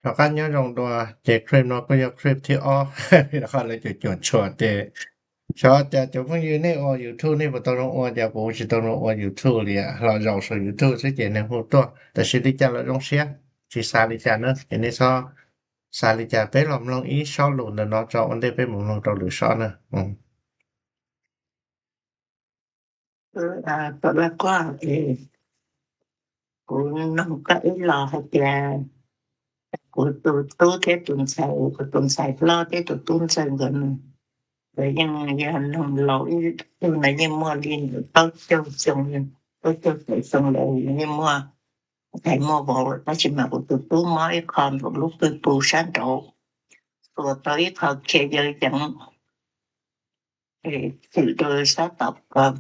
Rov qab nyob zoo dua, ces clip no kuj yog clip thib ob, rau qhov lawv cuam cuam tshuam ces, xyov cas cov phooj ywg nej ua YouTube nej puas tau zoo ua, cas kuv tsis tau zoo ua YouTube li, los zaum saum YouTube xwb ces neeg hu tuaj. Tab sis li cas los zoo siab, tsis xav li cas na, ces nej txhob xav li cas, peb los mloog ib sob lus ntawm no tso ua ntej peb mus mloog rau lwm sob na. Kuv noog koj ib los hais tias kuv tus tub thiab tus ntxhais, kuv tus ntxhais hlob thiab tus tub ntxawg nkawd, nkawd yeej yog noog laus ib tug no yeej muaj li plaub caug xyoo, plaub caug xyoo lawm yeej muaj ntxhais muaj vauv, tab sis mas kuv tus tub mob ib qho nraum lub qwj pug sab nraud, xuas tau ib qho khiav yaw yeev, tshwm rau sab tom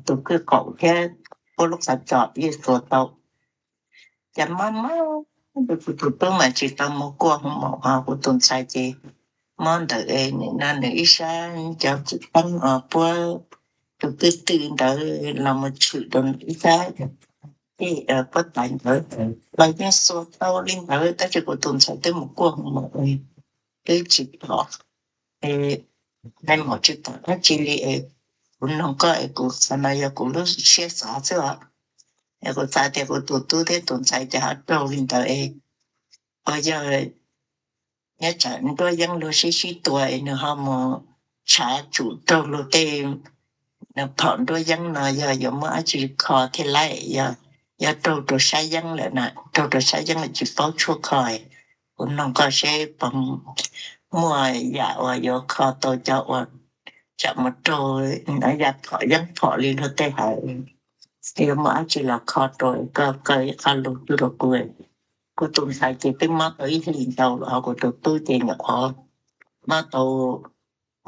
tus kwj qaum thiab puab lub qhov txos yeej xuas tau. Cas mob mob, kuv tus tub mas tsis tau mus kuaj hu mom, ho kuv tus ntxhais ces mob ntawm es nim no nws ib sab cov txim teeb puab tus kwj tw ntawd los mus tshwm rau ib sab puab tais ntawd, los yeej xuas tau li ntawd tab sis kuv tus ntxhais twb mus kuaj hu mom twb tsis pom, nais maum tsis pom dab tsi li es kuv noog koj es kuv xav no yog kuv lub siab xav xwb os. Es kuv xav tias kuv tus tub thiab tus ntxhais ces ho raug li ntawd es, ua yog nyob tsam nruab yeeb luag sib sib tua es nws ho mus tshav tsum raug luag tej phom nruab yeeb no yog yuav muaj dab tsi kho thiaj laib, yog raug rau sab yeeb lawm na, raug rau sab yeeb lawm tsis paub tshuaj kho. Kuv noog koj seb puas muaj yam uas yuav kho tau cov uas tsam mus raug yaj phom yeeb phom li luag tej hais, yuav muaj dab tsi los kho rau, koj kawg ib qho lus tuaj rau kuv. Kuv tus ntxhais ces twb mob tau ib hlis ntau lawm, ho kuv tus tub ces nyuam qhuav mob tau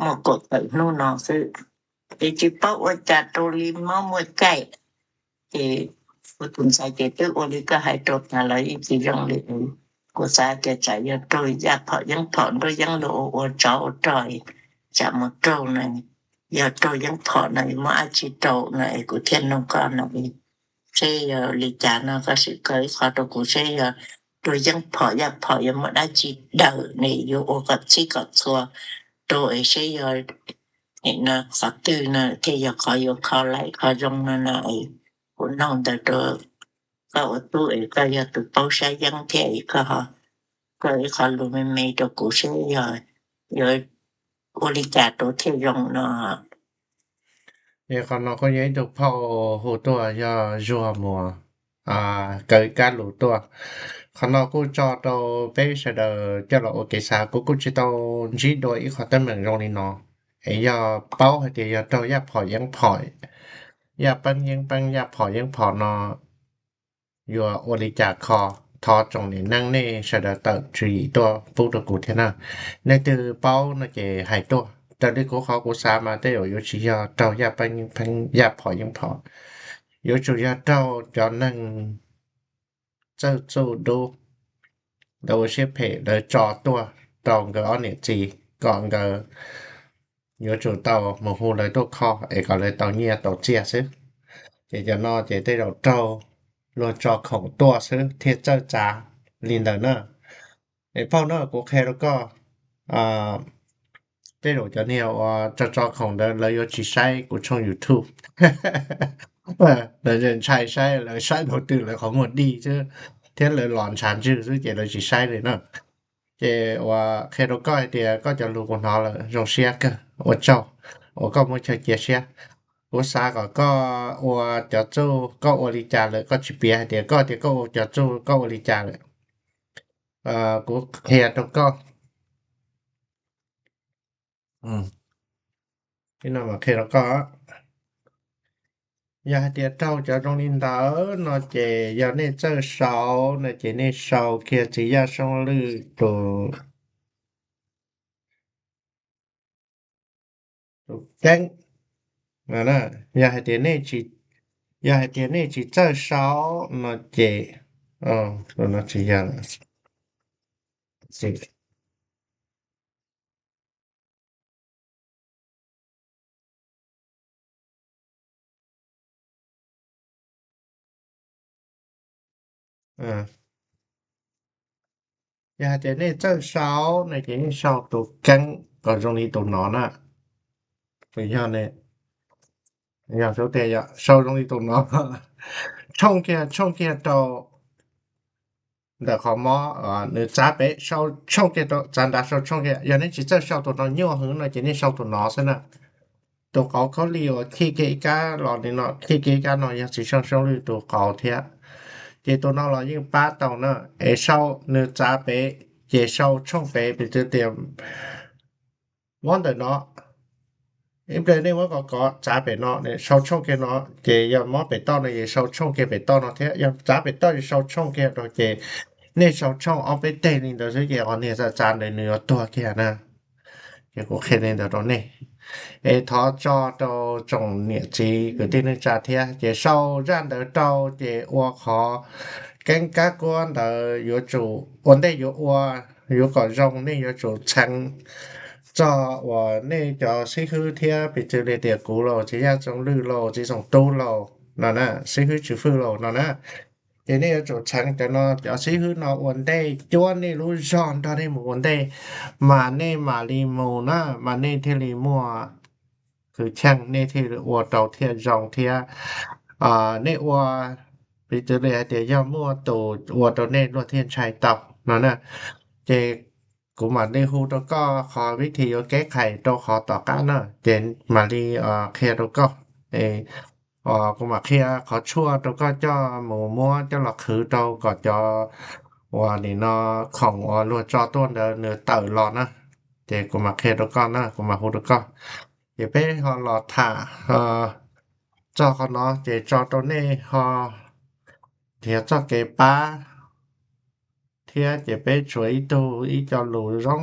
muaj kaum tawm hnub no xwb, ces tsis paub ua cas rau li mob muaj caij. Ces kuv tus ntxhais ces twb ua li koj hais rau tas los yeej tsis zoo li. Kuv xav tias tsam yog raug yaj phom yeeb phom nruab yeeb luag ua ua tsov ua rog, tsam mus raug no, yog raug yeeb phom no muaj dab tsi rau no es kuv thiaj noog koj no. Seb yog li cas no koj sim kawg ib qho rau kuv seb yog raug yeeb phom yaj phom yuav muaj dab tsi daws ne, yuav ua kom txhij kom txhua rau es seb yog nim no qhov twg no thiaj yog qhov yuav kho laim kho zoo no no es kuv noog ntawd rau koj ua tub es koj yog tus paub sab yeeb thiab es koj ho kawg ib qho lus me me rau kuv seb yog yuav ua li cas rau thiaj zoo no. Es qhov no kuj yog ib tug phauj hu tuaj yog Zuag Muas, kaw kab lus tuaj. Qhov no kuj tso rau peb sawv daws coj los ua kev xav, kuv kuj tsis tau ntsib dua ib qho teeb meem zoo li no. Es yog paub hais tias yog raug yaj phom yeeb phom, yaj peeb yeeb peeb yaj phom yeeb phom no yuav ua li cas kho, thov tsoom niam neej nej sawv daws tawm tswv yim tuaj pub rau kuv thiab na. Leej twg paub no ces hais tuaj. Raws li kuv qhov kuv xav mas tej zaum yuav tsis yog raug yaj peeb yeeb peeb yaj phom yeeb phom, yuav tsum yog raug cov neeg txawj txuj dub, lawv ua siab phem lawv tso tuaj rau nkawd ob niam txiv kom nkawd yuav tsum tau mus hu lawv tuaj kho es kom lawv tau nyiaj tau txiaj xwb. Ces cov no ces tej zaum raug luag tso khoom tuaj xwb thiaj txawj txav li ntawd na. Es phauj no kuv qhia rau koj, tej zaum cov niag uas tso tso khoom ntawd lawv yuav tsis saib kuv tshooj YouTube. Lawv ntshai saib, lawv saib thaum twg lawv qhov muag dij xwb thiab lawv los ntshav ntswg xwb ces lawv tsis saib li na. Ces uas qhia rau koj hais tias koj cov lus kuv hnov lawm zoo siab kawg, ua tsaug uas koj muaj chaw cia siab. Kuv xav kom koj ua cov txuj, koj ua li cas lawm koj tsis piav hais tias koj tias koj ua cov txuj koj ua li cas lawm. Kuv qhia rau koj, qhia rau koj, yog hais tias raug cov zoo li ntawd no ces yog nej txawj sau no ces nej sau kiag txiv Yaj Soob Lwj tus, tus keeb. Yog hais tias nej tsis, yog hais tias nej tsis txawj sau no ces, no tsis yog, Yog hais tias nej txawj sau no ces nej sau tus keeb kom zoo li tus no na. Yog, yog tias yog sau zoo li tus no, tshooj kiag, tshooj kiag rau ntawm qhov mob, nws txav pem sau tshooj kiag rau, txav nrad sau tshooj kiag. Yog nej tsis txawj sau tus no nyuaj heev no ces nej sau tus no xwb na. Tus qauv khaub lig uas khij kiag ib kab los li no, khij kiag ib kab no yog txiv saj soob lwj tus qauv thiab. Ces tus no los yeej pab tau na. Es sau nws txav pem, ces sau tshooj pem, piv txwv tias mob ntawm no, ib pliag nej muab kov kov txav pem no, sau tshooj kiag no, ces yog mob pem toj no ces sau tshooj kiag pem toj no thiab. Yog txav pem toj ces sau tshooj kiag rau, ces nej sau tshooj ob peb teg li ntawd xwb ces qhov niag txav txav ntawd nws yuav tuag kiag na. Ces kuv qhia li ntawd rau nej. Es thov tso rau tsoom niam txiv kwv tij neej tsa thiab, ces sau zaj ntawd rau ces ua qhov keeb kab kuab ntawd yuav tsum ua ntej yuav ua, yuav kom zoo nej yuav tsum txheev txog uas nej cov xib hwb thiab, piv txwv li tias kuv los txiv yaj txoov lwj los txiv txoov tub los no na, xib hwb tswv fwj los no na. Ces nej yuav tsum txheev cov no, cov xib hwb no ua ntej cuab nej lub zog nrog nej mus ua ntej, mas nej mam li mus na, mas nej thiaj li muaj khwv cheej, nej thiaj li ua rau thiaj zoo thiab. Nej ua, piv txwv li hais tias yog muaj tus ua rau nej luag thiaj ntshai tau no na. Ces kuv mam li hu rau koj qhov vib thim yuav keb qhais rau qhov tom qab na, ces mam li qhia rau koj. Kuv mam qhia qhov tshuaj rau koj coj mus muab coj los qhwv rau kom cov uas nim no khoom uas luag tso tuaj ntawd nws tawm los na. Ces kuv mam qhia rau koj na, kuv mam hu rau koj. Ces peb ho los tham txog qhov no ces tso rau nej ho nrhiav txoj kev pab thiab, ces peb tshuav ib tug ib co lus zoo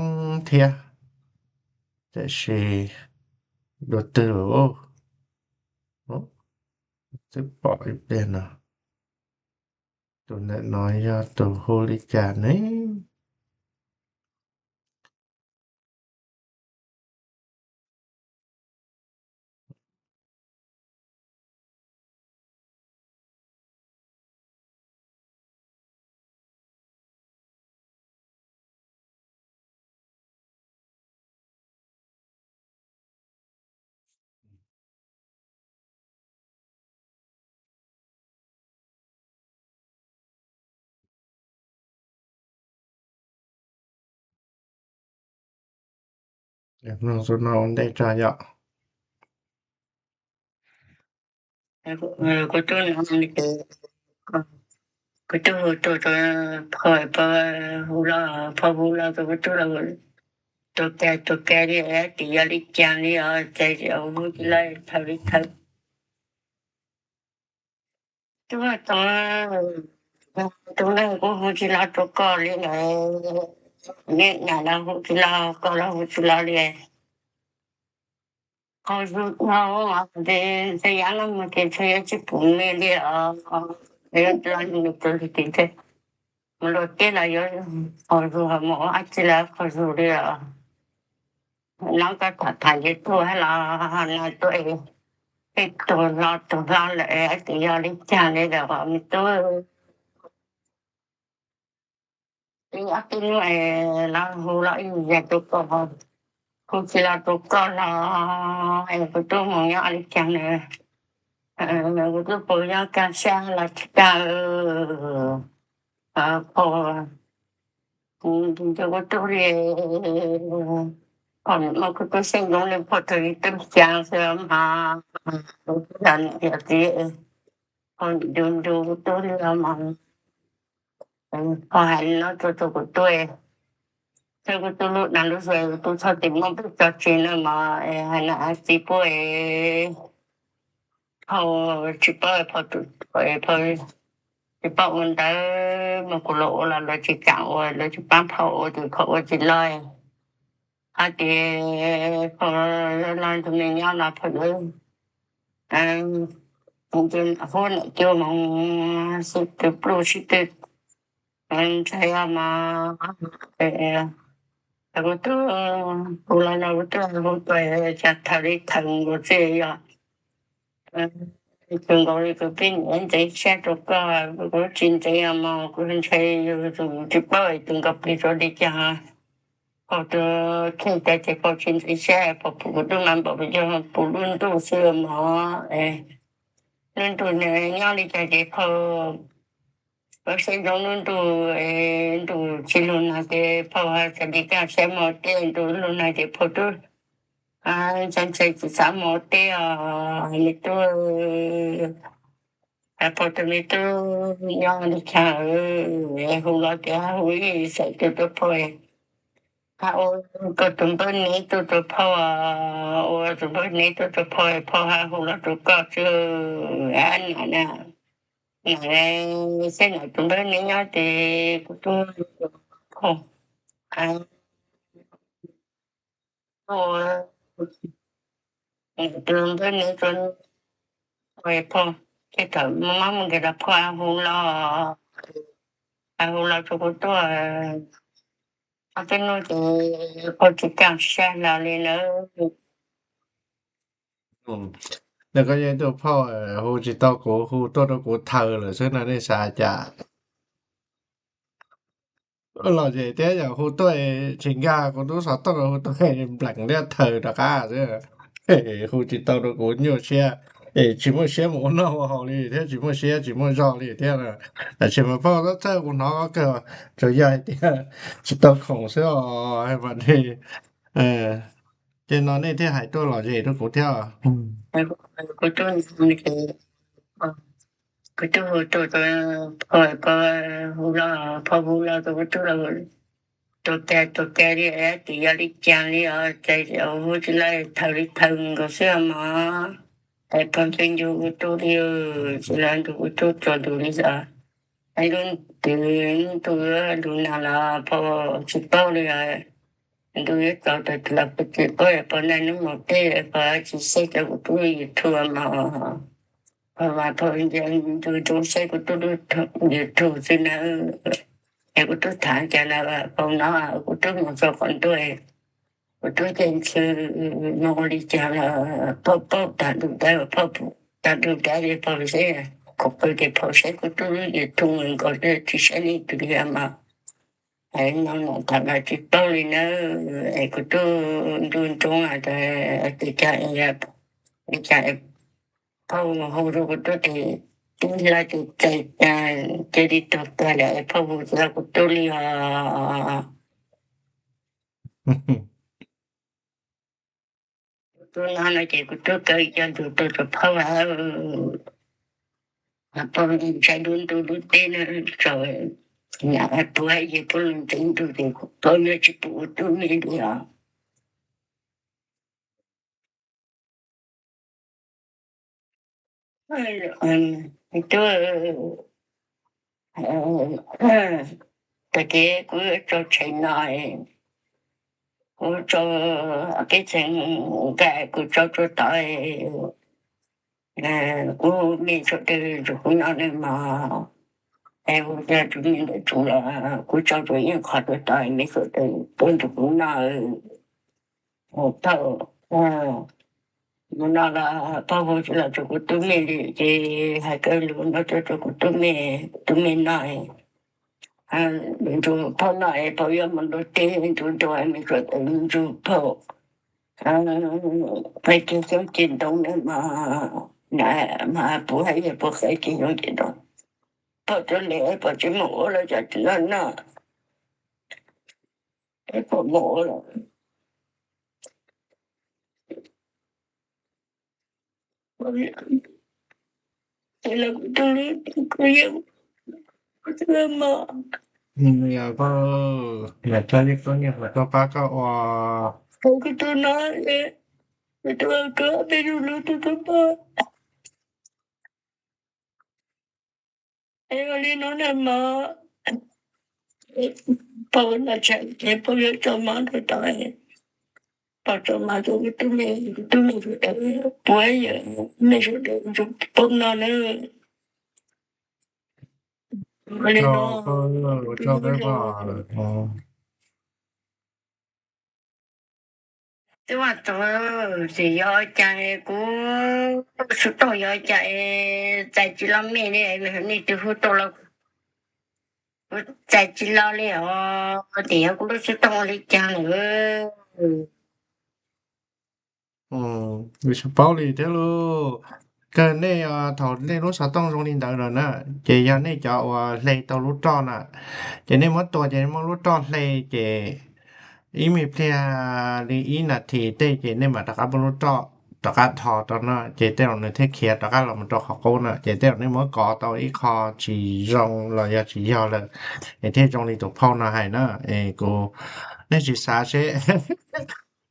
thiab. Tiam sis dua twg lawm? Twb pom ib pliag no. Tus ntawm no yog tus hu li cas ne? Mloog tus no ua ntej tso yom. Kuv tub no, kuv tub hu tus, tus phauj, hu los, phauj hu los tus kuv tub los, tus kag tus kag li, tim yog li cas li os, cas hu tsis los, thaum li thaum tub tau, tus neeg kuv hu tsis los rau koj li lawm, niam los hu tsis los, koj los hu tsis los li. Qhov zug dhau, ces ntshe yav no mus ces ntshe yuav tsis pum me li os. Yuav los nws tus lis tim ntshe mus luag teb los yuav qhov zug, mus ua dab tsi los qhov zug li os. No koj tham tham ces tuaj los no tuaj, tej tug hlo tug hlo lawm, twb yog li cas li lawm os me tub. Twb ob peb hnub los hu los ib yam rau koj, hu tsis los rau koj los, es kuv tub mus nyob li cas na, kuv tub puas nyob kaj siab los tsis kaj, phauj, kuv tub li, phauj, kuv tub xeeb zoo li phauj, thaum ub twb xya xwb mas, kuv tub yog niam yog txiv, phauj, ncu ncu kuv tub li os mas. Phauj hais li no rau kuv tub, thiab kuv tub lub dag lub zog, kuv tub txhob tim muaj peb tso tseg no mas, hais nam hais txiv puab, phauj tsis paub, phauj tsis paub ua ntawd mas kuv los ua los lawv tsis kam ua, lawv tsis pab phauj ua ces phauj ua tsis los. Hais tias phauj los nrog me nyob no phauj yuav hu niam cuab mus sib tw pluj sib tw ntshai os mas. Kuv tub hu los no kuv tub hu tuaj, cas thaum li thaum nkaus xwb yog. Tug nkaus li kuv pib niam ntxeev siab rau koj, kuv tsis ntxeev os mog, kuv ntshai yus tsis paub tug nkaus plig rau li cas. Phauj tug kheej tas ces phauj tsis ntxeev siab, phauj pum kuv tub mas npaum yog pum lub ntuj xwb mog. Lub ntuj nyob li cas ces phauj, phauj saib zoo lub ntuj, ntuj tsis lug nag ces phauj has tas li kaj siab mus teb, ntuj lug nag ces phauj tub ntshai ntshai tsis xav mus teb os me tub. Phauj tug me tub nyob li cas, hu los tias hu ib xeem tuaj rau phauj, hab ua koj tus npawb nev tuaj rau phauj, ua tus npawb nev tuaj rau phauj, phauj hab hu los rau koj xwb. Nam na, nam, saib nam tus npawb nev nyob ces kuv tub phauj, nam tus npawb nev tuaj, phauj, tej thaum maj maj mus nkaus los phauj hu los, hu los rau kuv tuaj. Ob peb hnub ces phauj tsis kam sab hlo li nawb. Nws koj yog ib tug phauj hu tsis tau kuv, hu tuaj rau kuv thaws lawm xwb no nej xav cas? Lom zem thiab yog hu tuaj tsis nkag kuv tub xov tooj, hu tuaj npleem thiab thaws rov qab xwb. Hu tsis tau rau kuv nyuaj siab, es tsis muaj siab mus ua noj ua haus li thiab tsis muaj siab tsis muaj zog li thiab. Tab sis mas phauj txhawj kuv hnov kawg, tsuas yog hais tias tsis tau khoom xwb os mas. Ces no nej thiaj hais tuaj lom zem rau kuv thiab. Kuv tub, kuv tub hu tuaj, phauj, phauj hu los, phauj hu los rau kuv tub los, tua kag tua kag li, twb yog li cas li os, cas hu tsis lawm, thaws li thaws nkaus xwb mog. Es phauj ncu ncu kuv tub li, tsis los ncu kuv tub tsuas ncu li os. Es lub twg ntuj lug nag los phauj tsis paub li os. Ntuj yuav tsaus tag los phauj tsis paub, phauj naj hnub mus teb phauj tsis saib cov kuv tub YouTube mog. Phauj mas phauj ncu ncu saib kuv tub YouTube xwb na. Es kuv tub tham cas los phauj no, kuv tub mus txog qhov ntuj, kuv tub ces ntxhw mus ua li cas los phauj paub tag ntuj dab, phauj pum tag ntuj dab li phauj seb, khoom qw ces phauj saib kuv tub YouTube nkaus tsis saib leej twg li mas. Es no no tham los tsis paub li na. Es kuv tub ncu ntsoov tas li cas, li cas phauj hu rau kuv tub ces tib hla ces txais, cia li tuag kag lawm es phauj hu tsis tau kuv tub li os. Kuv tub no no ces kuv tub kaw ib co ntug tuaj rau phauj hab, phauj ntshai lub ntuj lub teb na, tsaus, nyam puv hab yawg puab lug ntxeev ntuj ces phauj yuav tsis pum kuv tub me li os. Tub, tag kis kuv tso tshais no, kuv tso peb txheej nqaij, kuv tso rua tod, kuv me suav dawg nrug kuv noj ne mog. Es ua cas tsum me ntawd tsum los kuv tso rua ib qho rua tod, me suav dawg tuaj nrug kuv noj. Phauj, mus no los phauj hu tsis los rua kuv tub me li, ces hais kawg lug no rua kuv tub me, tub me noj. Nrug phauj noj es phauj yuav mus nrug teb, nrug nrug me suav dawg nrug phauj qhib kiag xyoob ceg ntoo ne mog, mas puv hab yawg puab qhib kiag xyoob ceg ntoo. Phauj tuaj le, phauj tsis moog ua los cov tsis noj noj, phauj moog ua los. Ces los kuv tub, kuv yeej, kuv tub mog, yog koj, yog koj yeej koj nyiaj mas koj pab koj ua. Kuv tub no, kuv tub koj peb lub lub tub tub pog. Es ua li no na mog, phauj no tshais ces phauj yuav tso mov rau tod, phauj tso mov rau kuv tub me, kuv tub me suav dawg, puab yawg me suav dawg nrug phauj noj na. Ua li no, Vaj Txoos, tsis yog cas kuv lub xov tooj yog cas txais tsis los mej li, nej twg hu tuaj los kuv txais tsis los li os, ces yog kuv lub xov tooj ua li cas lawm. Kuv tsis paub li thiab lauj. Kawg nej thaum nej lub xov tooj zoo li ntawd lawm na, ces yog nej cov uas hle tau lub roj na, ces nej muab tua ces nej muab lub roj hle, ces ib me pliag li ib nas this tej ces nej mam rov qab muab lub roj rov qab dhos rau no, ces tej zaum nws thiaj khiav rov qab los mus rau qhov qub na, ces tej zaum nej muab kov tau ib qho tsis zoo los yog tsis yog lawm, es thiaj zoo li tus phauj no hais na. Es kuv, nej tsis xav seb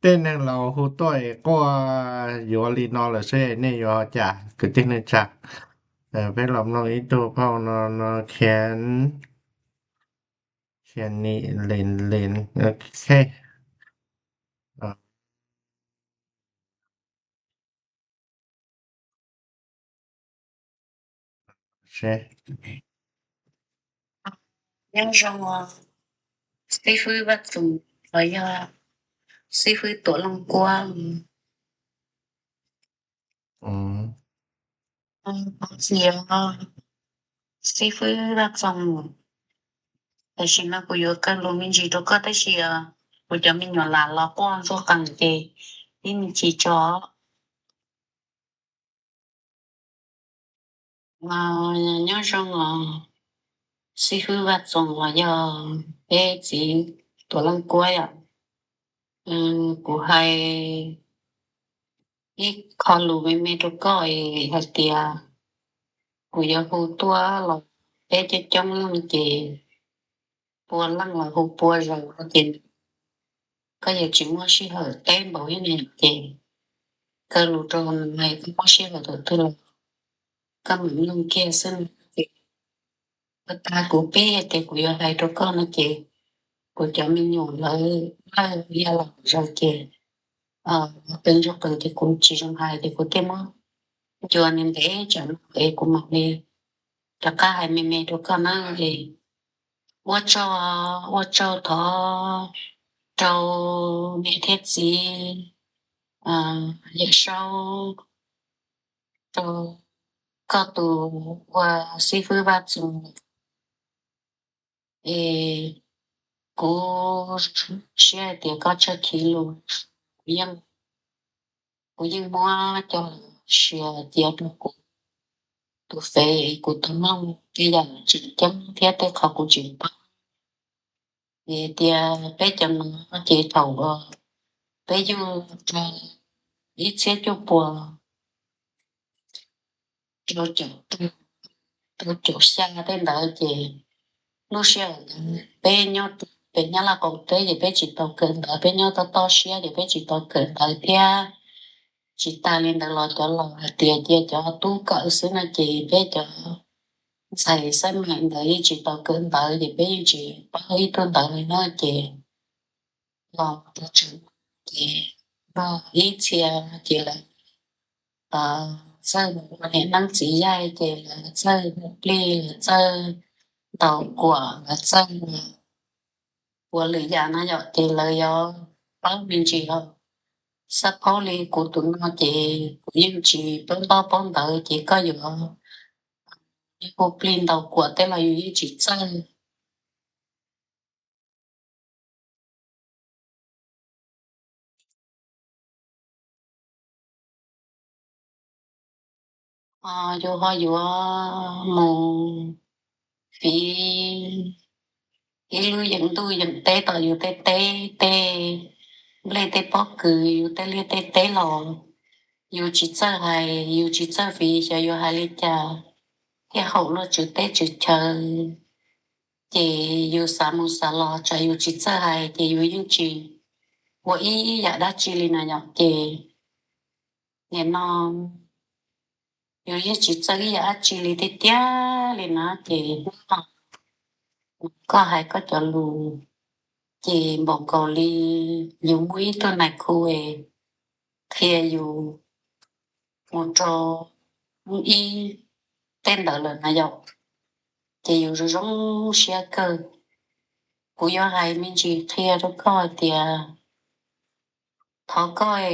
tej neeg laus hu tuaj es quaj yuav li no lawm seb nej yuav cas kwv tij neej tsa. Peb los mloog ib tug phauj no, no khiav, khiav ni, li, li, ok. Nyob zoo, xib fwb Vaj Txoos los yog xib fwb Tuam Leej Kuab? Xib fwb Vaj Txoos, tam sim no kuv yuav kawg lus me ntsis rau koj tab sis kuv cov me nyuam lam los quaj ntsuag qees ces ib me chim tso. Nyob zoo os, xib fwb Vaj Txoos los yog peb txiv Tuam Leej Kuab yom. Kuv hais ib qho lus me me rau koj es hais tias kuv yuav hu tuaj los peb coob coob leej ces pua leej los hu pua zaus ces koj yuav tsis muaj sij hawm teb npaum li ne ces kawg lus rau hais koj muaj sij hawm thaum twg los koj mam mloog kiag xwb. Ces ua tag kuv pib hais tias kuv yuav hais rau koj no ces kuv cov me nyuam lawv lawj ya los zaws ces qees ntsuag qees ces kuv tsis zoo hais ces kuv thiaj muab ncua ntev ntev tsam no es kuv mam li rov qab hais me me rau koj na. Es ua tsaug, ua tsaug thov rau niam thiab txiv Yawm Saub, rau koj tus ua xib fwb Vaj Txoos es kuv siab hais tias koj tsawg khiv lus, kuv yeej, kuv yeej muab coj los share cia rau kuv tus fev es kuv tau mloog tej yam tseem ceeb thiab tej qhov kuv tseem paub. Vim tias peb cov no ces thaum peb yug rau ib txhiab cuaj puas rau caum, rau caum xya tej ntawd ces lub sij hawm ntawd peb nyob pem Nyab Laj qaum teb ces peb tsis tau kawm ntawv, peb nyob toj toj siab ces peb tsis tau kawm ntawv thiab. Tsis tas li ntawd los cov laus hais tias cia cov tub kawm xwb no ces peb cov ntxhais xab maim ntawd yeej tsis tau kawm ntawv ces peb yeej tsis paub ib tug ntawv li na ces los rau tsev ces nrog ib txhia ces lawv txawj ua niam neeb txiv yaig ces lawv txawj ua plig, lawv txawj ntaus kuam, lawv txawj ua lwm yam no yom ces lawv yuav paub me ntsis os. Xab phaub li kuv tus no ces kuv yeej tsis paub ntaub paub ntawv ces koj yuav ua plig ntaus kuam tej los yus yeej tsis txawj. Yus ho yuav mus fiv ib lub yeem ntuj yeem teb tom yus tej teb, tej nplej tej pob kws, yus tej liaj tej teb los yus tsis txawj hais, yus tsis txawj fiv, xyov yuav hais li cas thiaj haum luag tswv teb tswv chaw. Ces yus xav mus xav los tsam yus tsis txawj hais ces yus yeej tsis ua ib yam dab tsi li na yom. Ces nim no yus yeej tsis txawj ib yam dab tsi li tiag tiag li na ces hnub no koj hais koj cov lus ces npaum nkaus li yus muaj ib tug nais khu es qhia yus mus rau ib tej ntawd lawm na yom. Ces yus zoo zoo siab kawg. Kuv yuav hais me ntsis qhia rau koj hais tias thov koj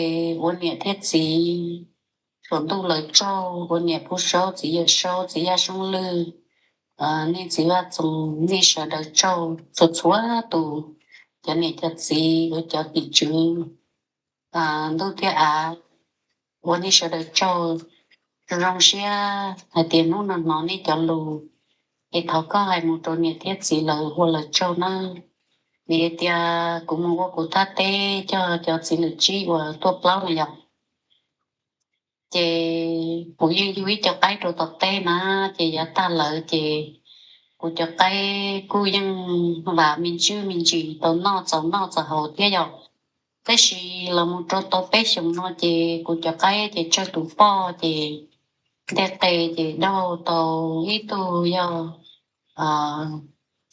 ua niam thiab txiv saum ntuj lawv tsaug, ua niam Pub Saub, txiv Yawm Saub, txiv Yaj Soob Lwj, nej txiv Vaj Txoos, nej sawv daws tsaug txhua txhua tus, cov niam cov txiv uas cov tim tswv ntuj thiab av, ua nej sawv daws tsaug. Zoo zoo siab hais tias hnub no hnov nej cov lus, es thov koj hais mus rau niam thiab txiv lawv ua lawv tsaug nawb. Vim tias kuv mus ua kuv thaj teb coj cov txiv lwm tsib uas tuaj plaub na yom, ces kuv yeej yug ib co qaib rau tom teb na, ces yav tag lawm ces kuv cov qaib kuj yeej vam me ntsis me ntsis tau noj txaus noj txaus haus thiab yom. Tab sis los mus rau tau peb xyoos no ces kuv cov qaib ces tsawg tus poj ces ntiaj qe ces daug tau ib tug yog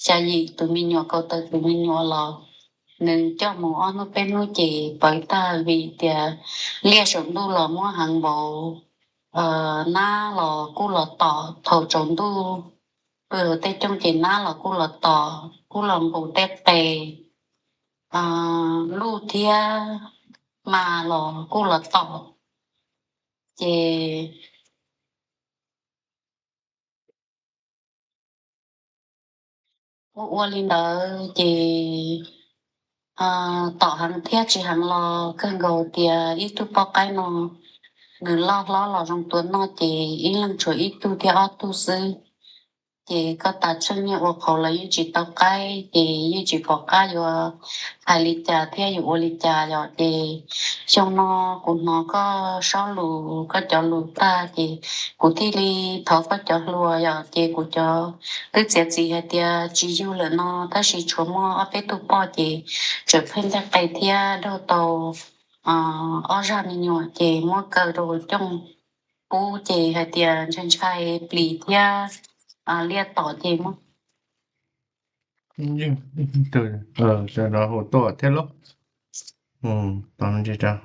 xya yim tus me nyuam kaum tawm tus me nyuam los nws coj mus ob hnub peb hnub ces pawv tag vim tias liaj saum ntuj los muab heev npaum, nab los kuj los tom thaum tsaus ntuj, pw hauv tej cooj ces nab los kuj los tom kuj los nqus tej qe, luj thiab hma los kuj los tom, ces ua ua li ntawd ces tom heev thiab tsis heev los kawg nkaus tias ib tug poj qaib no nws loj hlob los zoo tua noj ces ib leeg tshuav ib tug thiab ob tug xwb. Ces koj tas tsheej nyiaj ua qhauv los yeej tsis tau qaib ces yeej tsis pom qab yuav hais li cas thiab yuav ua li cas yom. Ces xyoo no kuv hnov koj saub lus koj cov lus tag ces kuv thiaj li thov koj cov hluas yom. Ces kuv cov twb txiav txim hais tias tsis yug lawm no tab sis tshuav muaj ob peb tug poj ces tseem pheej ntiaj qe thiab daug tau ob zaj me nyuam ces muab kaw rau hauv cooj pub ces hais tias ntshai ntshai plis thiab liaj tom ces muab sawv daws hu tuaj thiab lauj. Tos me ntsis rau.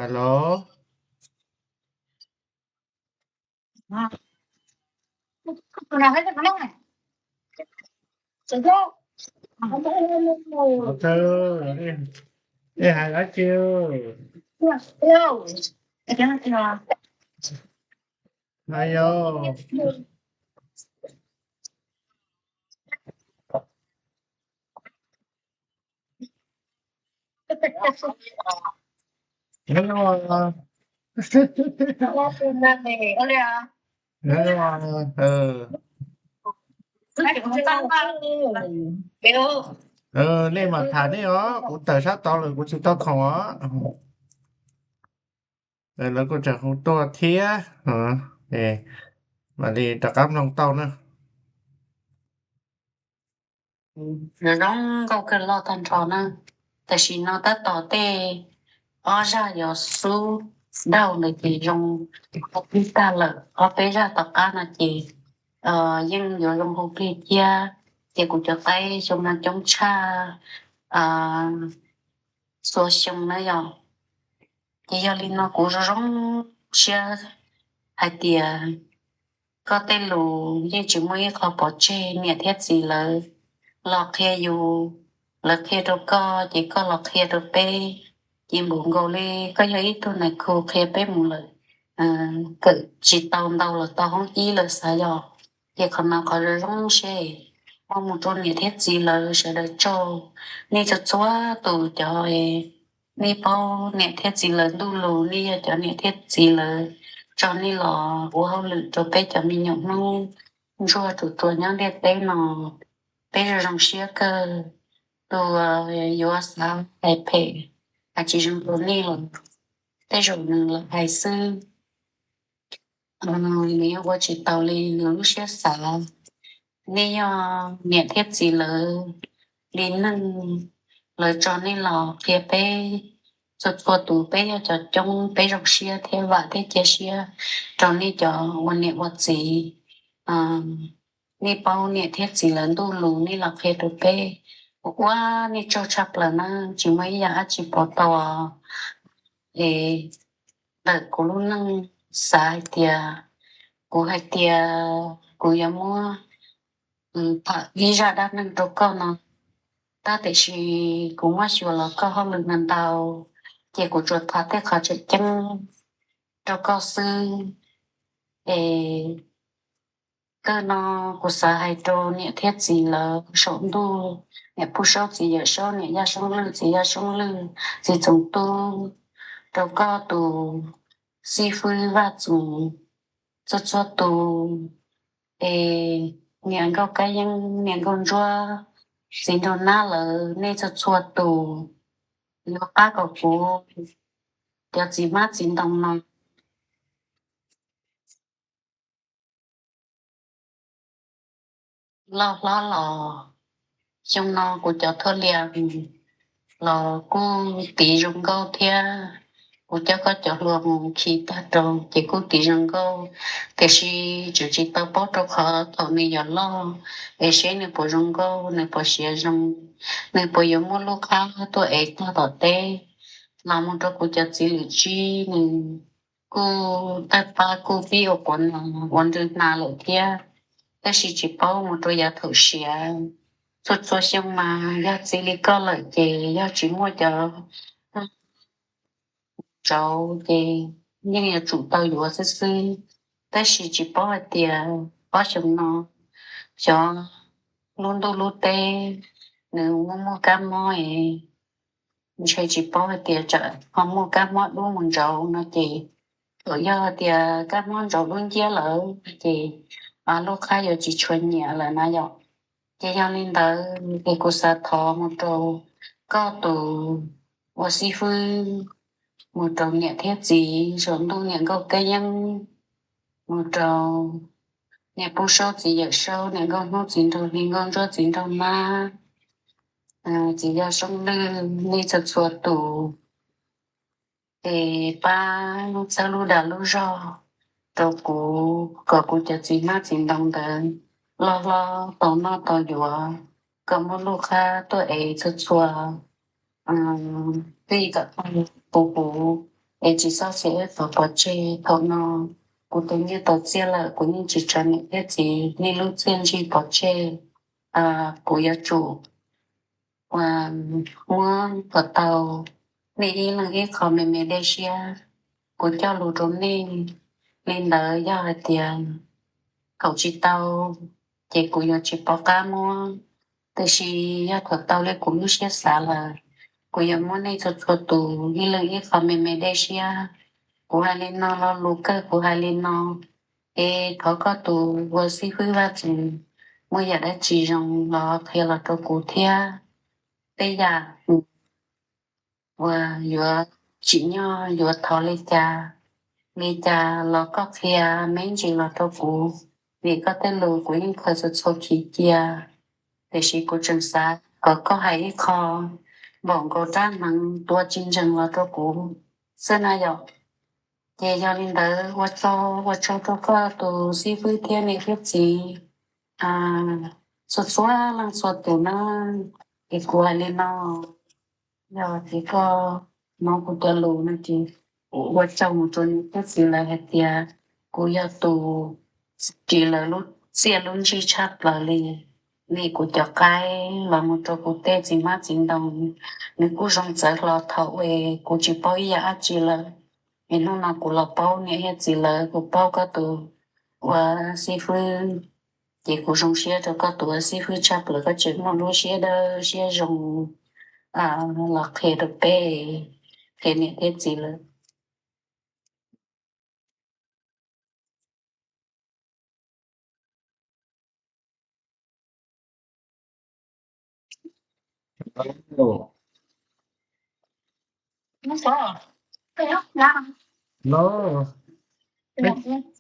Alo. Ej hais dab tsi? Hais yog. Nej mam tham nej os, kuv tawm sab tod lawm kuv tsis tau khoom os. Lawv kuj tseem hu tuaj thiab, mam li rov qab mloog tau na. Zoo zoo nkauj kawg loj tag nrho na. Tam sim no tab tom tej ob zaj yuav xub dauj ntawd ces zoo hu plig tag lawm, ob peb zaj tom qab no ces yeej yuav zoo hu plig thiab. Ces kuv cov qaib xyoo no coob tshaj txhua xyoo na yom. Ces yog li no kuv zoo zoo siab hais tias koj tej lus yeej tsis muaj ib qho pov tseg, niam thiab txiv lawv los qhia yus, lawv qhia rau koj ces koj los qhia rau peb. Ces npaum nkaus li koj yog ib tug nais khu qhia peb mus lawm, kawm tsis tau ntau los tau hoob ib lawm xav yog. Ces qhov no qhov zoo zoo siab, muaj mus rau niam thiab txiv lawv sawv daws tsaug. Nej txhua txhua tus cov nej paub niam thiab txiv lawv ntuj lus, nej yog cov niam thiab txiv lawv tso nej los ua hauj lwm rau peb cov me nyuam Hmoob ntsuag tus tuag nyob ntiaj teb no, peb zoo zoo siab kawg. Tus yuav xav hais phem hais tsis zoo rau nej los tej zaum nws lam hais xwb, nws yeej ua tsis tau li nws lub siab xav. Nej yog niam thiab txiv lawv li neej, lawv tso nej los qhia peb txhua txhua tus, peb yog cov coob peb zoo siab thiab vam thiab cia siab rau nej cov ua niam ua txiv. Nej paub niam thiab txiv lawv ntuj lus nej los qhia rau peb, ua nej tsaug tshaj plaws na, tsis muaj ib yam dab tsi pov tau. Es ntawm kuv lub neej xav hais tias, kuv hais tias kuv yuav muab tham ib zaj dab neeg rau koj no. Tab tiam sis kuv muab xyuas los koj hauj lwm ntau ntau, ces kuv tsuas tham tej qhov tseem ceeb rau koj xwb. Es kawg no kuv xav hais rau niam thiab txiv lawv saum ntuj, niam Pub Saub, txiv Yawm Saub, niam Yaj Soob Lwj, txiv Yaj Soob Lwj, txiv Txoov Tub, rau koj tus xib fwb Vaj Txoov, txhua txhua tus, es niam Nkauj Kab Yeeb, niam Nkauj Ntsuab, txiv Nraug Nab lawv, nej txhua txhua tus yuav pab kom kuv cov txiv hmab txiv ntoo no loj hlob los. Xyoo no kuv cov thuaj lias los kuj tiv zoo nkauj thiab, kuv coj koj cov hlua mus khi tag rau ces kuj tiv zoo nkauj, tiam sis tseem tsis tau paub rau qhov thaum nws yuav loj es seb nws puas zoo nkauj, nws puas siav zoo, nws puas yuav muaj lub qab tuaj ev tag tom teb. Los mus rau kuv cov txiv lwm tsib, nws kuj tawg pab kuj pib ua quav no ua nrwg hnav lawm thiab, tab sis tsis paub mus rau yav thaum siav. Txhua txhua xyoo mas yog txiv li koj lawm ces yog tsis muaj cov tsauv ces yeej yuav tsum tau yuav xwb xwb. Tab sis tsis paub hais tias ob xyoo no xyov lub ntuj lub teb nws muaj muaj kab mob es ntshe tsis paub hais tias tsam ho muaj kab mob dub mus ntsauv no ces, thaum yog hais tias kab mob ntsauv dub nciab lawm ces lub qab yuav tsis tshua nyiam lawm na yom. Ces yog li ntawd es kuv xav thov mus rau koj tus ua xib fwb, mus rau niam thiab txiv saum ntuj, niam Nkauj Kab Yeeb, mus rau niam Pub Saub, txiv Yawm Saub, niam Nkauj Hnub, txiv Nraug Hli, Nkauj Ntsuab, txiv Nraug Nab, txiv Yaj Soob Lwj, nej txhua txhua tus es pab txhawb lub dag lub zog rau kuv kom kuv cov txiv hmab txiv ntoo ntawd loj hlob tau noj tau yuav, kom muaj lub qab tuaj ev txhua txhua txij kom tau puv huv es tsis txhob xav ib qho pov tseg. Thaum no kuv tus nyiaj tau txiaj lawm, kuv yeej tsis tsawg niam thiab txiv nej lub txiaj ntsig pov tseg. Kuv yuav tsum muab kom tau nej ib leeg ib qho me me dej siab. Kuv coj lus rau nej li ntawd, yog hais tias thaum tsis tau ces kuv yuav tsis pom qab muab, tiam sis yog thaum tau li kuv lub siab xav lawm, kuv yuav muab nej txhua txhua tus ib leeg ib qho me me dej siab. Kuv hais li no, lo lus kawg kuv hais li no, es thov koj tus ua xib fwb Vaj Txwv muaj yam dab tsi zoo los qhia los rau kuv thiab. Tej yam uas yuav tsim nyog yuav thov li cas, li cas los koj qhia me ntsis los rau kuv, vim koj tej lus kuv yeej khaws txhua txhua khiv cia, tiam sis kuv tseem xav kom koj hais ib qho npaum nkaus rab hneev tua tsis ntseeg los rau kuv xwb na yom. Ces yog li ntawd ua tsaug, ua tsaug rau koj tus xib fwb thiab niam thiab txiv txhua txhua leej txhua tus na. Ces kuv hais li no, yog tias koj hnov kuv cov lus no ces kuv ua tsaug mus rau niam thiab txiv lawv hais tias kuv yog tus ris lawv lub txiaj lub ntsig tshaj plaws li. Li kuv cov qaib los mus rau kuv tej txiv hmab txiv ntoo, nws kuj zoo txawv hlo thaum es kuv tsis paub ib yam dab tsi lawm. Es hnub no kuv los paub niam thiab txiv lawv, kuv paub koj tus ua xib fwb, ces kuv zoo siab rau koj tus ua xib fwb tshaj plaws, koj tseem muaj lub siab dawb siab zoo los qhia rau peb, qhia niam thiab txiv lawv.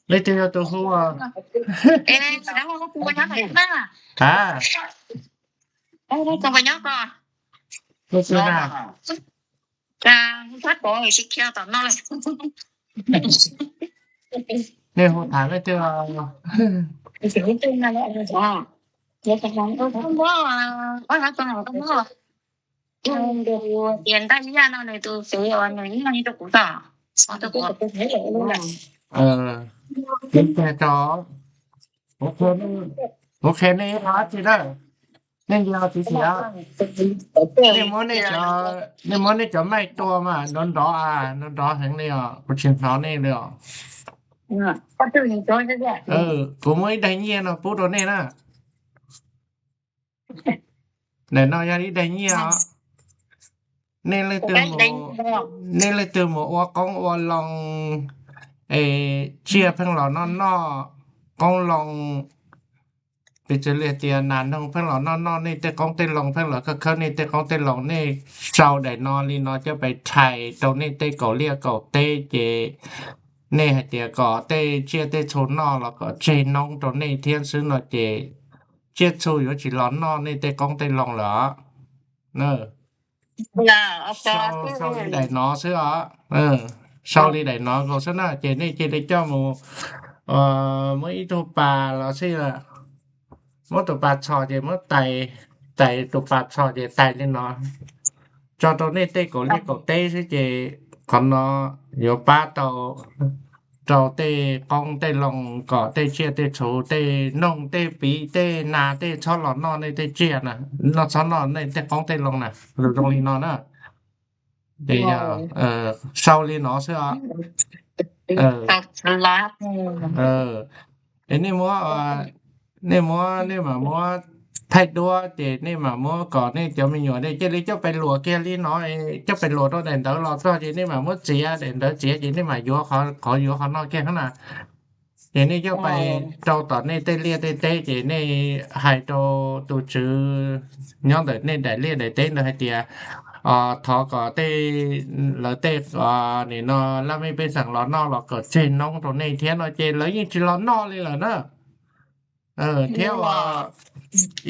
Leej twg yog tus hu? A, leej twg na? Nej hu tham leej twg? Tias ntaj yaj no nws tus xwv uas nws ib no rau kuv tom. Kuv qhia nej ib qho dab tsi na. Nej nco txiv txiv, nej muab nej cov maij tua mas nrov nrov, nrov nrov heev li os, kuv tsis hnov nej li os. Kuv muab ib daig nyiaj no pub rau nej na. Ntawm no yog ib daig nyiaj os. Nej leej twg, nej leej twg mus ua qoob ua loo es tsiaj pheej los noj noj qoob loo, piv txwv li tias nas noog pheej los noj noj nej tej qoob tej loo, pheej los khawb khawb nej tej qoob tej loo, nej sau daim no li no coj pais rhais rau nej tej kaum liaj kaum teb ces nej hais tias kom tej tsiaj tej txhu noj los kom tseg noob rau nej thiab xwb no ces tsiaj txhu yuav tsis los noj nej tej qoob tej loo lawm. Sau li daim no xwb os. Sau li daim no nkaus xwb na ces nej cia li coj mus muab ib tug pas los xij, muab tus pas txhos ces muab tais, tais tus pas txhos ces tais li no tso rau nej tej kaum liaj kaum teb xwb ces qhov no yuav pab tau rau tej qoob tej loo kom tej tsiaj tej txhu tej noog tej piv tej nas tej txhob los noj nej tej tsiaj na, noj txhob noj nej tej qoob tej loo na, zoo li no na. Ces yog sau li no xwb os. Es nej muab, nej muab, nej mam muab thaij duab ces nej mam muab kom nej cov me nyuam nej cia li coj pais luam kiag li no, coj pais luam rau daim ntawv los txog ces nej mam muab txiav daim ntawv txiav ces nej mam yuav qhov yuav qhov no kiag na. Ces nej coj pais rau tom nej tej liaj tej teb ces nej hais rau tus tswv nyob ntawm nej daim liaj daim teb ntawd hais tias thov kom tej, lawv tej, nim no laj mej pej xeem los noj los kom tseg noob rau nej thiab no ces lawv yeej tsis los noj li lawm na. Thiab ua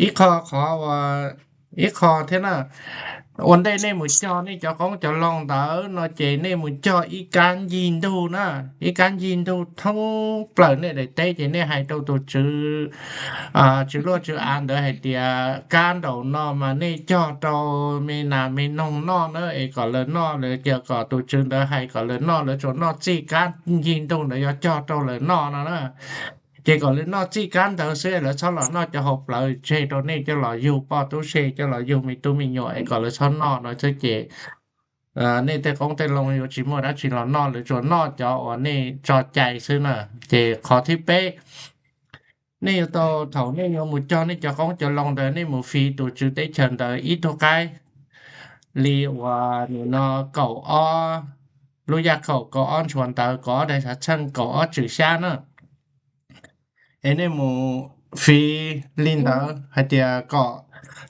ib qho, qhov ua ib qho thiab na, ua ntej nej mus cog nej cov qoob cov loo ntawd no ces nej mus cog ib kab ncig ntug na, ib kab ncig ntug thoob plaws nej daim teb ces nej hais rau tus tswv, tswv luaj tswv av ntawd hais tias kab nraum no mas nej cog rau me nas me noog noj na es kom lawv noj, lawv cia kom tus tswv ntawd hais kom lawv noj, lawv tsuas noj txij kab ncig ntug ntawd yuav cog rau lawv noj no na. Ces kom lawv noj txij kab ntawd xwb, lawv txhob los noj cov hauv plawv tseg rau nej coj los yug poj tub se coj los yug me tub me nyuam es kom lawv txhob noj no xwb ces nej tej qoob tej loo yuav tsis muaj dab tsi los noj, lawv tsuas noj cov uas nej tso cai xwb na. Ces qhov thib peb, nej yuav tau thaum nej yuav mus cog nej cov qoob cov loo ntawd nej mus fiv tus tswv teb chaws ntawd ib tug qaib li uas nim no kaum ob lub yaj khaum, kaum ob ntshuav ntawv, kaum ob daim xav txheej, kaum ob tswm xyab na. Es nej mus fiv li ntawd hais tias kom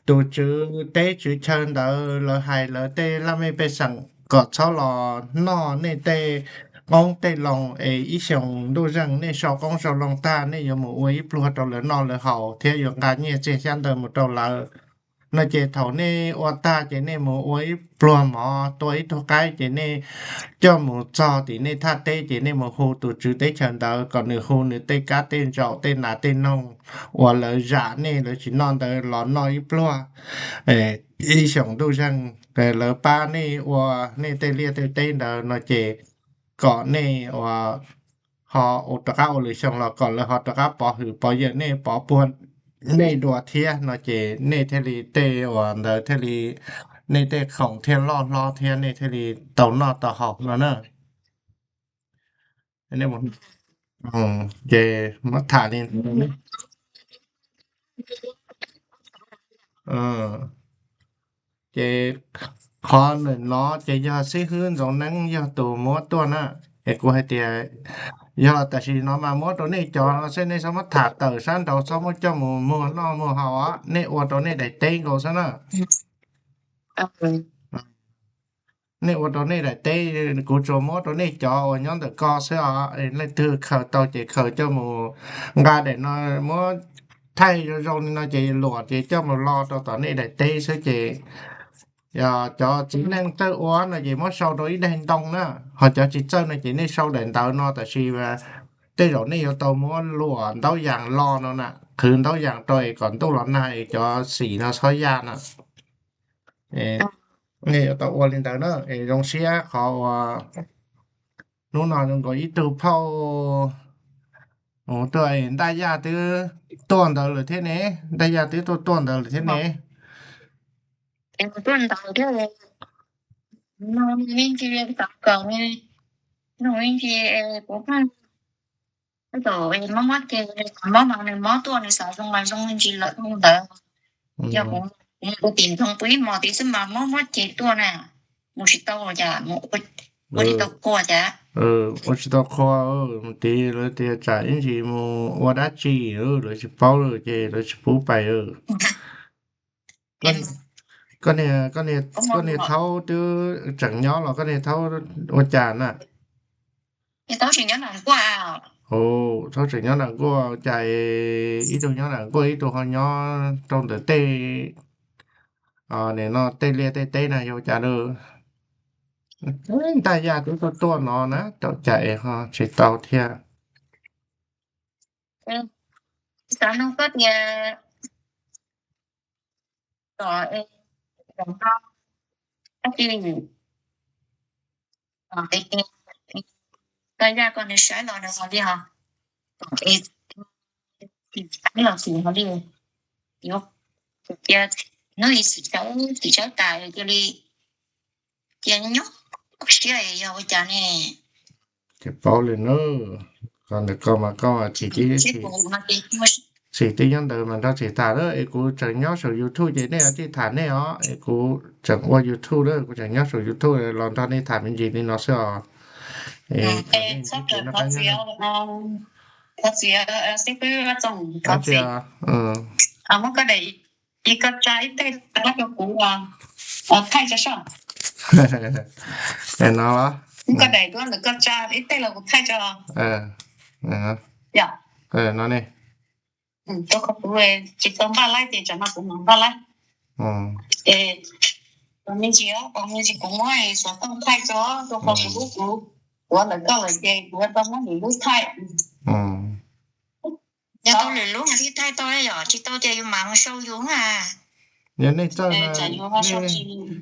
tus tswv teb tswv chaw ntawd lawv hais lawv tej laj mej pej xeem kom txhob los noj nej tej qoob tej loo es ib xyoos ntuj zeeg nej sau qoob sau loo tag nej yuav mus ua ib pluag rau lawv noj lawv haus thiab yuav nqa nyiaj txiag xyab ntawv mus rau lawv no ces thaum nej ua tag ces nej mus ua ib pluag mov tua ib tug qaib ces nej coj mus txog tim nej thaj teb ces nej mus hu tus tswv teb chaws ntawd kom nws hu nws tej kab tej ntsaum tej nas tej noog uas lawv zam nej lawv tsis noj ntawd los noj ib pluag ib xyoos ntuj zeeg, lawv pab nej ua nej tej liaj tej teb ntawd no ces kom nej ua ho rov qab ua lwm xyoo los kom lawv ho rov qab pov hwm pov yawm nej pov puag nej dua thiab no ces nej thiaj li tej uas ntawd thiaj li nej tej khoom thiaj loj hlob thiab nej thiaj li tau noj tau haus no na. Ces muab tham li ces qhov ntawm no ces yog xib hwb Ntxoov Neeb yog tus muab tuaj na. Es kuv hais tias yog tam sim no mas muab rau nej cov no xwb, nej txhob muab tham tawm sab nraud, txhob muab coj mus muag noj muag haus os, nej ua rau nej daim teb nkaus xwb na. Nej ua rau nej daim teb, kuv tsuas muab rau nej cov uas nyob ntawm ko xwb os. Leej twg khaws tau ces khaws coj mus nqa daim no, muab thaij zoo zoo li no ces luam ces coj mus lo rau tom nej daim teb xwb ces cov txiv neej txawj ua no ces muab sau rau ib daim ntoo na, ho cov tsis txawj no ces nej sau daim ntawv no tab sis tej zaum nej yuav tau muab luam ntaub yas lo no na, qhwv ntaub yas rau es kom ntuj los nag es cov xim no txhob ya na. Nej yuav tau ua li ntawd na. Es zoo siab qhov uas hnub no zoo nkaus ib tug phauj Ua tuaj es Ntaj Yaj twb tuaj ntawd lawm thiab ne, Ntaj Yaj twb tuaj tuaj ntawd lawm thiab ne. Tuaj ntawd thiab, no me ntsis tau kaum ne, no me ntsis kuv pheej, tab tom mob mob ces mob mas nws mob tuaj nws xav zoo mas zoo me ntsis lawm ntawd. Yog kuv, kuv mus kuv tim ntoo pw ib hmos tid xwb mas mob mob ces tuaj na, mus tsis tau cas, mus ua tsis tau qhua cas. Ua tsis tau qhua, mus tid lawv tias tsam ib ntsis mus ua dab tsi, lawv tsis paub lawm ces lawv tsis pub pais. Koj niag, koj niag thaub twb tseem nyob los koj niag thaub ua cas na? Thaub tseem nyob nram nkuaj, ua cas ib tug nyob nram nkuaj ib tug ho nyob rau ntawm tej, nim no tej liaj tej teb na yog ua cas na? Ntaj Yaj twb tuaj tuaj no na, ua cas es ho tsis tau thiab? Xav nug koj tias, Ntaj Yaj koj nws saib los nws ho li ho, es tim saib los tim ho li, yuav cia hnub ib xim tsawb tim tsawb tas cia li cia nyob siab yog ua cas ne? Tsis paub li na, qhov ntawd koj mas koj mas tsis tib, tsis tib nyob ntawd mas nrog tsis tham lawm es kuv tseem nyob saum YouTube ces nej tij tham nej os es kuv tseem ua YouTube lawm, kuv tseem nyob saum YouTube los nrog nej tham me ntsis li no xwb os. Muab koj daim, ib koj tsa ib teg rau kuv thaij tso soj. No, muab koj daim tuaj ntawm koj tsa ib teg los kuv thaij tso. No ne, rau qhov kuv tsis tau npaj laib ces tsam no kuv mam npaj laib. Es me ntsis, me ntsis kuv muab xov tooj thaij tso, rau qhov kuv lub kuv tuav ntawm koj lawm ces kuv tau muab lwm lub thaij. Yog tau lwm lub mas thiaj thaij tau, yog tsis tau ces yus mam mus sau yus na. Yog nej txawj,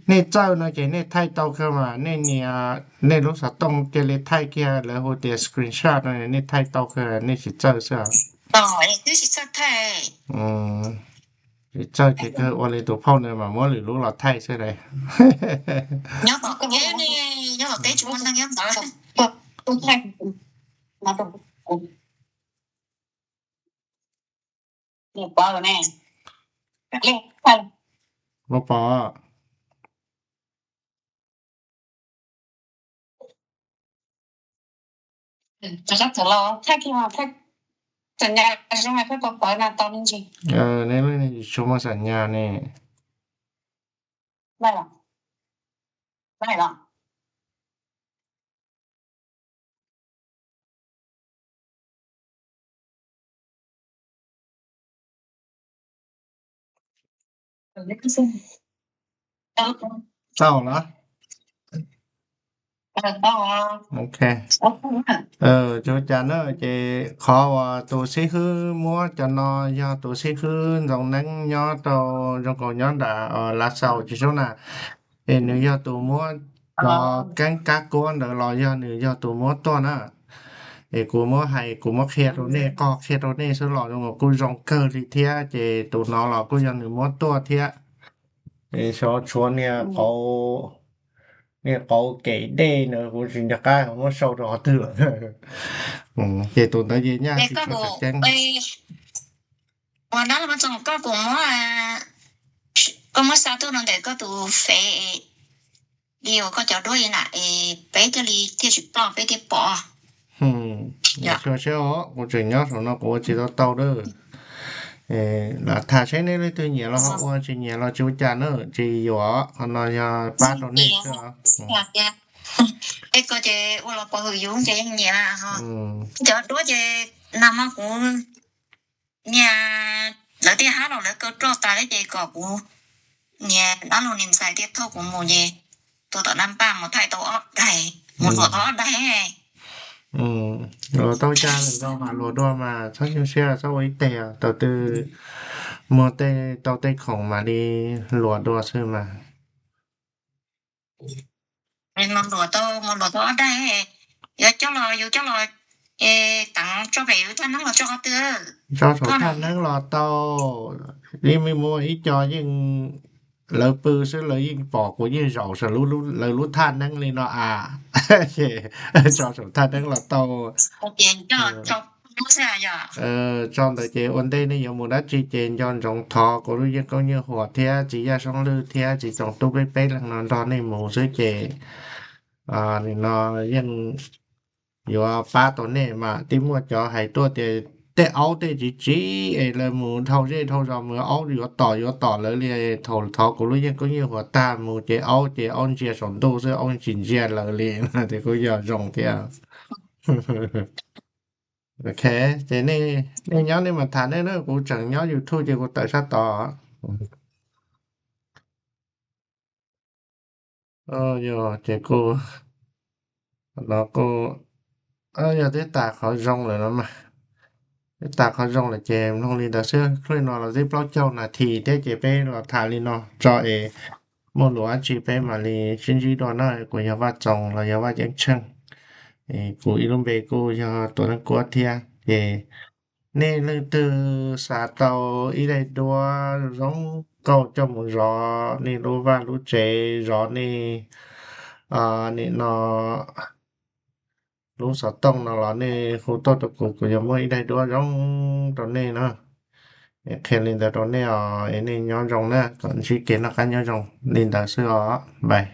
nej txawj no ces nej thaij tau kawg mas, nej nias nej lub xov tooj cia li thaij kiag lawv hu tias screenshot no nej thaij tau kawg, nej tsis txawj xwb. Twb tsis txawj thaij. Tsis txawj ces kawg ua li tus phauj ntawd mas muab lwm lub los thaij xwb lauj. Nyob tom teb ne, nyob tom teb tsis muaj neeg nyob ntawd. Muaj pom. Neb lub neej tsis tshua muaj xam nyas ne. Tau los? Ok. Tsis ua cas na, ces qhov uas tus xib hwb muab cov no yog tus xib hwb Ntxoov Neeb nyob rau zoo nkaus nyob nram Lav Xaus Tsis Sub na, es nws yog tus muab cov keeb kab kuab ntawd los yog nws yog tus muab tuaj na. Es kuv muab hais kuv muab qhia rau nej, qhov qhia rau nej xwb los zoo nkaus kuj zoo kawg li thiab, ces tus no los kuj yog nws muab tuaj thiab. Xyov tshuav niag qauv, niag qauv kev dej na kuv tsis nco qab muab sau rau qhov twg lawm. Ces tus ntawd ces nyaj tsis tshua tseem ceeb. Ua dab los txog koj kuv muab, koj muab xa tuaj rau ntawm koj tus fev li uas koj cov duab li na es peb thiaj li thiaj tsis ploj peb thiaj pom. Xyov seb os, kuv tseem nyob saum no kuv ua tsis tau tau lawm. Lam tham seb nej leej twg nyiam los ho ua, tsis nyiam los tsis ua cas na, tsis yuam, qhov no yog pab rau nej xwb os. Es koj ces ua los pov hwm yus ces yeej nyiam. Cov duab ces nag hmo kuv niag lawv tej hab los lawv kaw roj tas thiab ces kom kuv niag dab laug niag ntxhais thiaj thauj kuv mus ces tuaj tom Naj Npaj mus thaij tau ob daig, mus luam tau ob daig. Luam tau cas lawm los mas luam dua mas txhob nyuaj siab txhob ua ib teg, thaum twg muag tej tau tej khoom mam li luam dua xwb mas. Mus luam tau, mus luam tau ob daig, yuav coj los, yuav coj los, Es teev tso pem thaj neeb los tso qhov twg? Tso saum thaj neeb los tau. Yeej muaj ib co yeej lawv pw xwb lawv yeej pom kuv yeej zaum saum lawv lub thaj neeb li no a. Ces tso saum thaj neeb los tau. Tso ntawd ces ua ntej nej yuav mus dab tsi ces nco ntsoov thov kuv lub yeej koob nywj huam thiab txiv Yaj Soob Lwj thiab txiv Txoos Tub peb peb leeg no nrog nej mus xwb ces nim no yeej yuav pab tau nej mas. Twb muaj cov hais tuaj tias tej aub tej tsis tsiv es lawv mus dhau zej dhau zos mus aub yuav tom yuav tom lawv li. Thaum thov kuv lub yeej koob nywj huam tag mus ces aub ces aub ntsia saum ntuj xwb aub tsis ntsia lawv li no ces kuj yog zoo thiab. Ok, ces nej nyob nej mas tham nej na, kuv tseem nyob YouTube ces kuv tawm sab tod. Yog ces kuj, no kuj, yog twb tas qhov zoo lawm no mas, twb tas qhov zoo lawm ces mloog li ntawd xwb. Clip no los twb plaub caug nas this thiab ces peb los tham li no tso es muaj lus dab tsi peb mam li sib ntsib dua na. Kuv yog Vaj Txoos los yog Vaj Ceeb Tsheej, kuv ib lub npe kuj yog Tuam Neej Kuab thiab ces nej leej twg xav tau ib daim duab zoo nkauj coj mus zov nej lub vaj lub tsev, zov nej nim no lub xov tooj no los nej hu tuaj rau kuv, kuv yuav muab ib daim duab zoo rau nej na. Qhia li ntawd rau nej os, es nej nyob zoo na, kom ntsib kev noj qab nyob zoo li ntawd xwb os, bye.